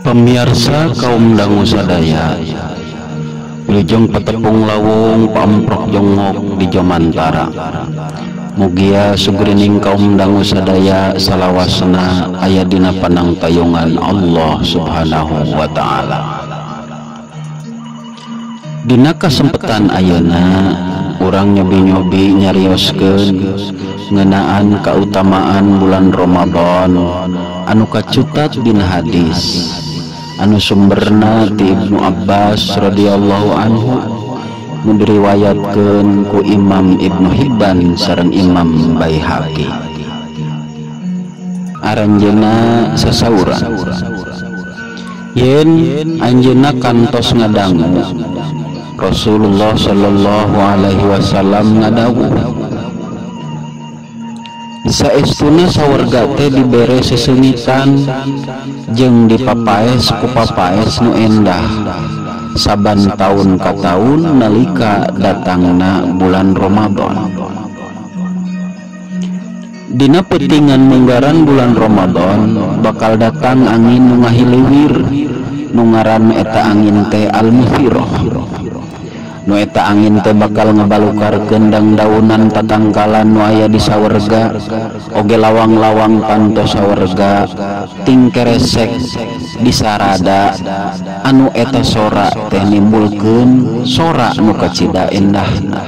Pamiarsa kaum dangu sadaya, wilujeng patepung lawung pamprok jongok di Jomantara. Mugia sugrining kaum dangu sadaya salawasna aya dina panangtayungan Allah Subhanahu wa taala. Dina kasempetan ayeuna urang nyobi-nyobi nyarioskeun ngeunaan kautamaan bulan Ramadan anu kacutat dina hadis anu sumberna ti Ibnu Abbas radhiyallahu anhu nu diriwayatkeun ku Imam Ibnu Hibban sareng Imam Baihaqi. Aranjeunna sasauran yen anjeunna kantos ngadangu Rasulullah sallallahu alaihi wasallam ngadawuh, saestuna sawarga teh dibere seseungitan jeung dipapaes ku papaes nu endah saban taun ka taun nalika datangna bulan Ramadan. Dina peutingan munggaran bulan Ramadan bakal datang angin nu ngahiliwir nu ngaran eta angin teh al-muthirah. Nu eta angin teh bakal ngabalukarkeun dangdaunan tatangkalan nu aya di sawarga oge lawang-lawang panto sawarga ting keresek disarada anu eta sora teh nimbulkeun sora nu kacida endahna.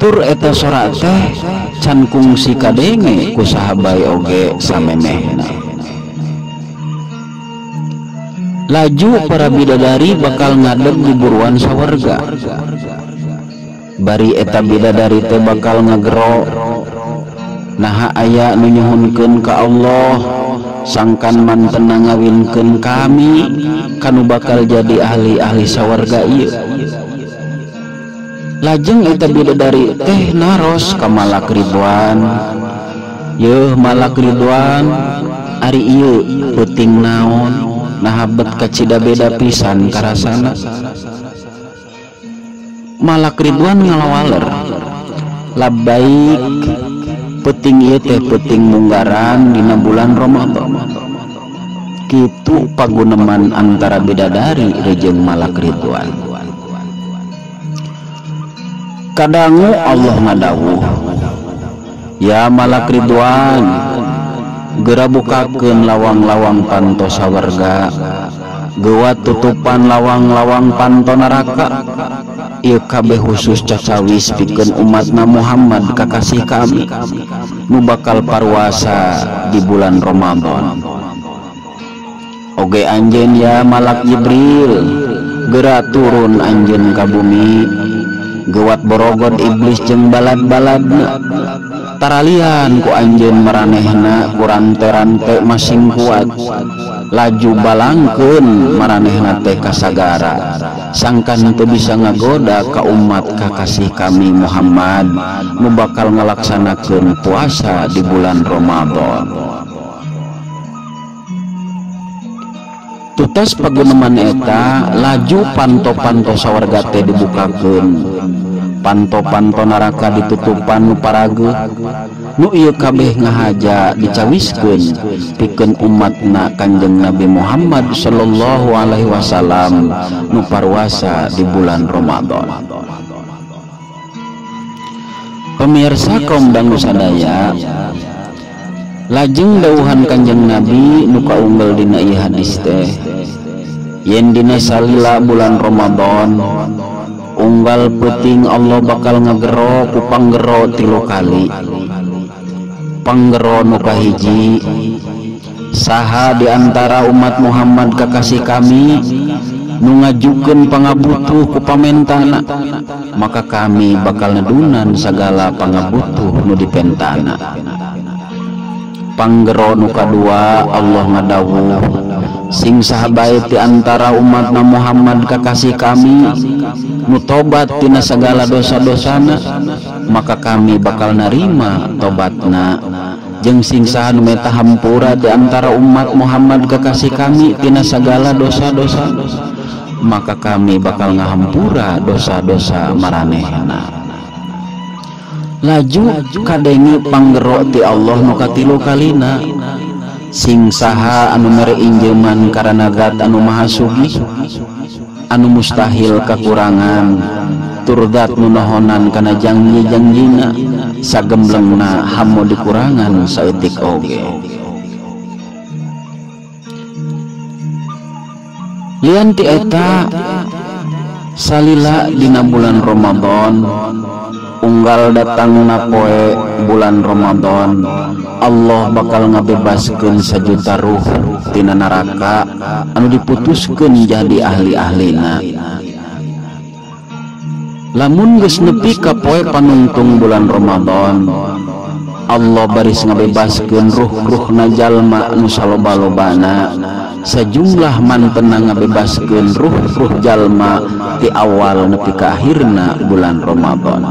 Tur eta sora teh can kungsi kadenge ku saha bae oge samemehna. Laju para bidadari bakal ngadeg di buruan sawarga. Bari eta bidadari teh bakal ngagero, naha aya nu nyuhunkeun ka Allah sangkan mantena ngawinkeun kami kanu bakal jadi ahli-ahli sawarga ieu. Lajeng eta bidadari teh naros ka Malak Ridwan, yeuh Malak Ridwan, ari ieu peuting naon naha bet kacida beda pisan karasana. Malak Ridwan ngalawaler, labbaik, peuting ieu teh peuting munggaran dina bulan Ramadan. Kitu paguneman antara bidadari jeung Malak Ridwan. Kadangu Allah ngadawuh, ya Malak Ridwan, geura bukakeun lawang-lawang panto sawarga, gewa tutupan lawang-lawang panto neraka. Ieu kabeh khusus cacawis pikeun umatna Muhammad kakasih kami nu bakal parwasa di bulan Ramadan. Oge anjeun ya Malak Jibril, geura turun anjeun ka bumi, gewat borogod iblis jeung balad-baladna. Taralian ku anjeun maranehna ku rante-rante masing kuat, laju balangkeun maranehna teh kasagara sangkan teu bisa ngagoda ka umat kakasih kami Muhammad nu bakal ngalaksanakeun puasa di bulan Ramadan. Tutas paguneman eta laju panto-panto sawarga teh dibukakeun, panto-panto neraka ditutupan nu parageuh nu ieu kabeh ngahaja dicawiskeun pikeun umatna Kanjeng Nabi Muhammad sallallahu alaihi wasallam nu parwasa di bulan Ramadan. Pemirsa kaum dangu sadaya, lajeng dawuhan Kanjeng Nabi nu kaunggel dina ieu hadis teh yen dina salila bulan Ramadan unggal peuting Allah bakal ngagero ku panggero 3 kali. Panggero nu kahiji, saha di antara umat Muhammad kakasih kami nu ngajukeun pangabutuh ku pamentana, maka kami bakal nedunan sagala pangabutuh nu dipentana. Panggero nu kadua Allah ngadawuh, sing saha bae ti antara umatna Muhammad kakasih kami nu tobat tina sagala dosa-dosana, maka kami bakal narima tobatna. Jeung sing saha nu meta hampura di antara umat Muhammad kakasih kami tina sagala dosa-dosa, maka kami bakal ngahampura dosa-dosa maranehna. Laju kadenge panggero ti Allah nu katilu kalina, Sing saha anu mere injeuman karana zat anu maha sugih anu mustahil kakurangan tur zat nu nohonan kana janji-janjina sagemblengna hamo dikurangan saeutik oge. Lian ti eta salila dina bulan Ramadan unggal datangna poe bulan Ramadan Allah bakal ngabebaskeun sajuta ruh tina neraka anu diputuskeun jadi ahli-ahlina. Lamun geus nepi ka poe panungtung bulan Ramadan Allah baris ngabebaskeun ruh-ruhna jalma anu saloba-lobana sajumlah mantena ngabebaskeun ruh-ruh jalma ti awal nepi ka akhirna bulan Ramadan.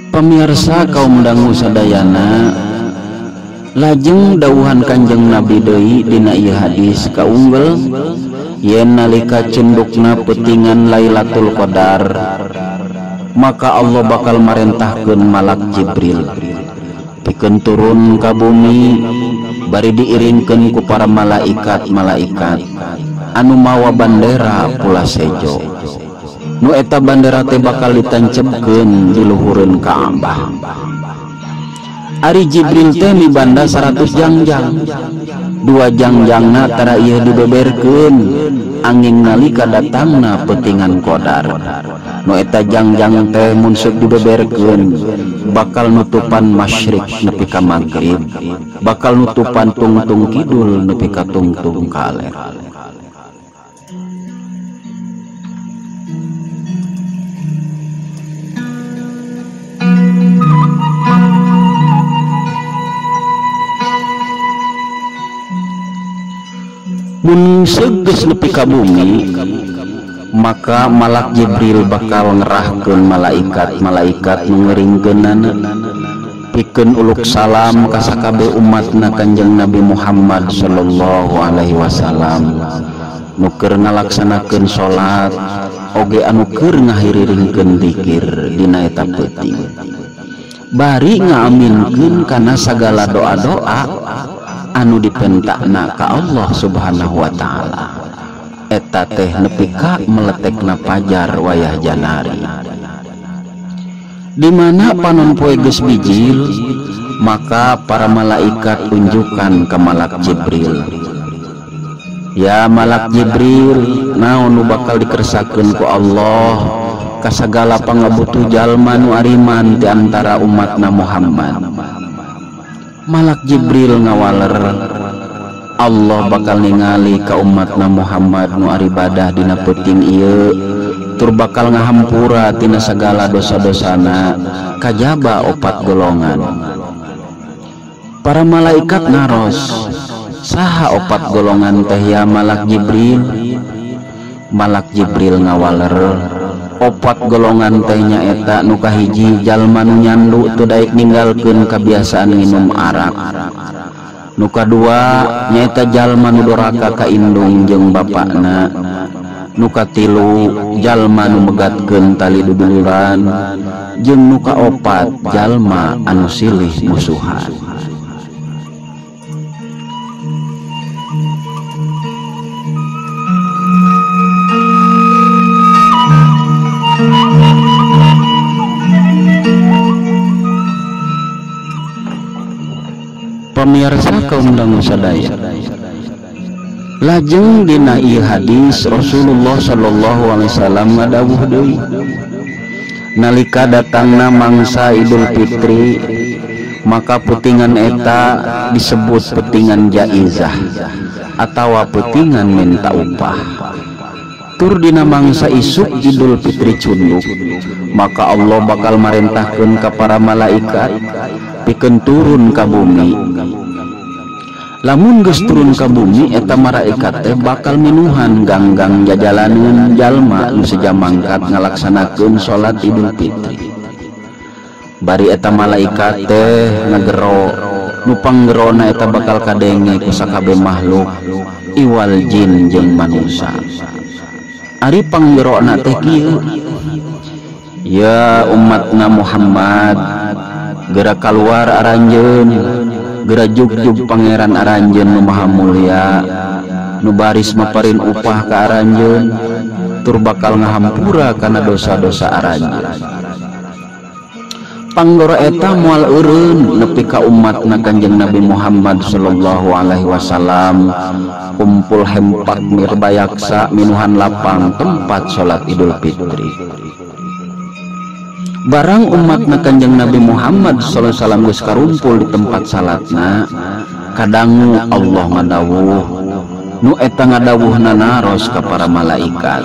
Pemirsa kaum dangu sadayana, lajeng dawuhan Kanjeng Nabi deui dina ieu hadis kaunggel yen nalika cendukna peutingan Lailatul Qadar maka Allah bakal marentahkeun malak Jibril pikeun turun ka bumi bari diiringkeun ku para malaikat-malaikat anu mawa bandera pula sejo. Nu eta bandera teh bakal ditancepkeun di luhureun Ka'bah. Ari Jibril teh mibanda 100 jangjang. Dua jangjangna tara ieu dibeberkeun angin nalika datangna peutingan Qadar. Nu eta jangjang teh mun seuk dibeberkeun bakal nutupan masyrik nepi ka magrib, bakal nutupan tungtung kidul nepi ka tungtung kaler. Mun segeus nepi ka bumi maka malak Jibril bakal ngerahkeun malaikat-malaikat nu ngeuringkeunana pikeun uluk salam ka sakabeh umatna Kanjeng Nabi Muhammad sallallahu alaihi wasallam nu keur ngalaksanakeun salat oge anu keur ngahiriringkeun zikir dina eta peuting bari ngaaminkeun kana sagala doa-doa anu dipentakna ka Allah Subhanahu wa ta'ala. Eta teh nepi ka meletekna pajar wayah janari. Di mana panon poe geus bijil maka para malaikat unjukan ka malak Jibril. Ya malak Jibril, naon nu bakal dikersakeun ku Allah ka sagala pangabutuh jalma nu ariman di antara umatna Muhammad. Malak Jibril ngawaler, Allah bakal ningali ka umatna Muhammad nu aribadah dina peuting ieu, tur bakal ngahampura tina sagala dosa-dosana kajaba opat golongan. Para malaikat naros, saha opat golongan teh ya Malak Jibril? Malak Jibril ngawaler, opat golongan teh nyaeta nu kahiji jalma nu nyandu teu daek ninggalkeun kabiasaan nginum arak. Nu kadua nyaeta jalma nu doraka ka indung jeung bapakna. Nu katilu jalma nu megatkeun tali duduluran, jeung nu kaopat jalma anu silih musuhan. Pemirsa kaum dangu sadaya, lajeng dina ieu hadis Rasulullah sallallahu alaihi wasallam ngadawuh deui, nalika datangna mangsa Idul Fitri maka peutingan eta disebut peutingan jaizah atawa peutingan minta upah. Tur dina mangsa isuk Idul Fitri cunduk maka Allah bakal marentahkeun ka para malaikat pikeun turun ka bumi. Lamun geus turun ka bumi eta malaikat teh bakal minuhan ganggang jajalaneun jalma nu seja mangkat ngalaksanakeun salat Idul Fitri. Bari eta malaikat teh ngagero, nu panggerona eta bakal kadenge ku sakabeh makhluk iwal jin jeung manusa. Ari panggerona teh kieu, ya umatna Muhammad, Geura kaluar aranjeun, geura jugjug pangeran aranjeun nu maha mulia, nu baris maparin upah ka aranjeun, tur bakal ngahampura kana dosa-dosa aranjeun. Panggora eta moal eureun nepi ka umatna Kanjeng Nabi Muhammad sallallahu alaihi wasallam kumpul hempak mirbayaksa minuhan lapang tempat salat Idul Fitri. Barang umatna Kanjeng Nabi Muhammad sallallahu alaihi wasallam geus karumpul di tempat salatna, kadangu Allah ngadawuh, nu eta ngadawuhna naros ka para malaikat.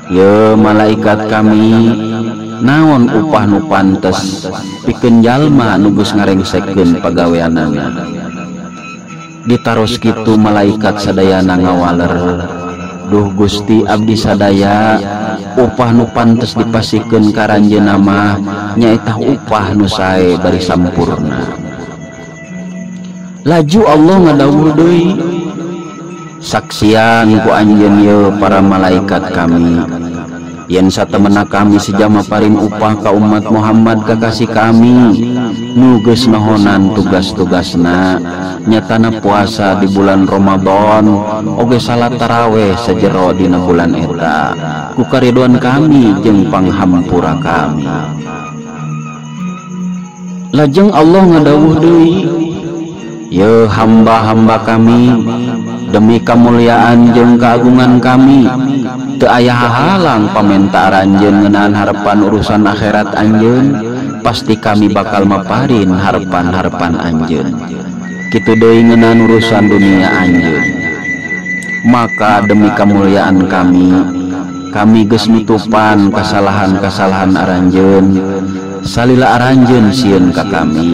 Ye malaikat kami, naon upah nu pantes pikeun jalma nu geus ngarengsekeun pagaweanana. Ditaros kitu malaikat sadayana ngawaler, duh Gusti abdi sadaya, upah nu pantes dipasikeun ka aranjeunna mah nyaeta upah nu sae bari sampurna. Laju Allah ngadawuh deui, saksian ku anjeun ye para malaikat kami, yen satemena kami sejama parin upah ka umat Muhammad kakasih kami nu geus nohonan tugas-tugasna, nyatana puasa di bulan Ramadan oge salat taraweh sajero dina bulan eta, ku karidoan kami jeung panghampura kami. Lajeng Allah ngadawuh deui, ye hamba-hamba kami, demi kemuliaan jeung keagungan kami, teu aya hahalang pamenta aranjeun ngeunaan harepan urusan akhirat anjeun, pasti kami bakal maparin harepan-harepan anjeun. Kitu deui ngeunaan urusan dunia anjeun. Maka demi kemuliaan kami, kami geus nutupan kesalahan-kesalahan aranjeun, salila aranjeun sieun ka kami.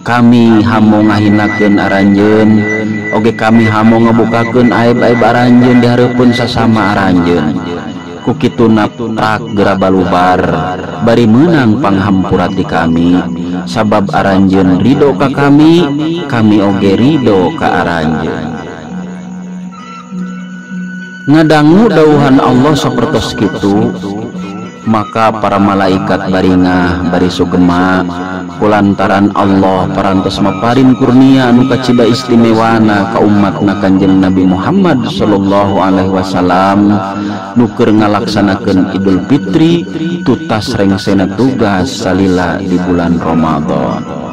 Kami hamo ngahinakeun aranjeun, oge kami hamo ngabukakeun aib-aib aranjeun di hareupeun sasama aranjeun. Ku kituna prak geura balubar bari meunang panghampura ti kami, sabab aranjeun ridho ka kami, kami oge ridho ka aranjeun. Ngadangu dawuhan Allah sapertos kitu, maka para malaikat baringah bari sugema kulantaran Allah parantos maparin kurnia anu kacida istimewana ka umatna Kanjeng Nabi Muhammad sallallahu alaihi wasallam nu keur ngalaksanakeun Idul Fitri tutas rengsena tugas salila di bulan Ramadan.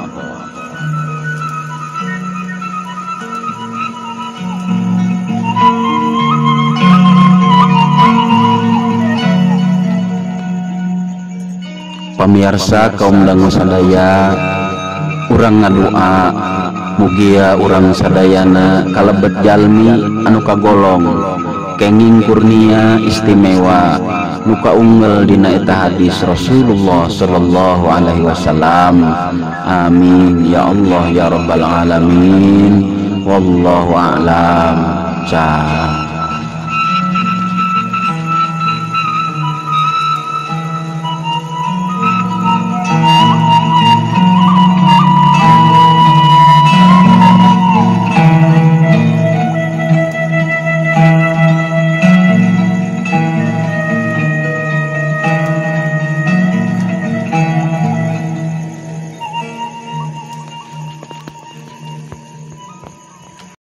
Pamiarsa kaum dangu sadaya, urang ngadua mugia urang sadayana kalebet jalmi anu kagolong kenging kurnia istimewa nu kaunggel dina eta hadis Rasulullah sallallahu alaihi wasallam. Amin ya Allah ya rabbal alamin. Wallahu a'lam. Ciao.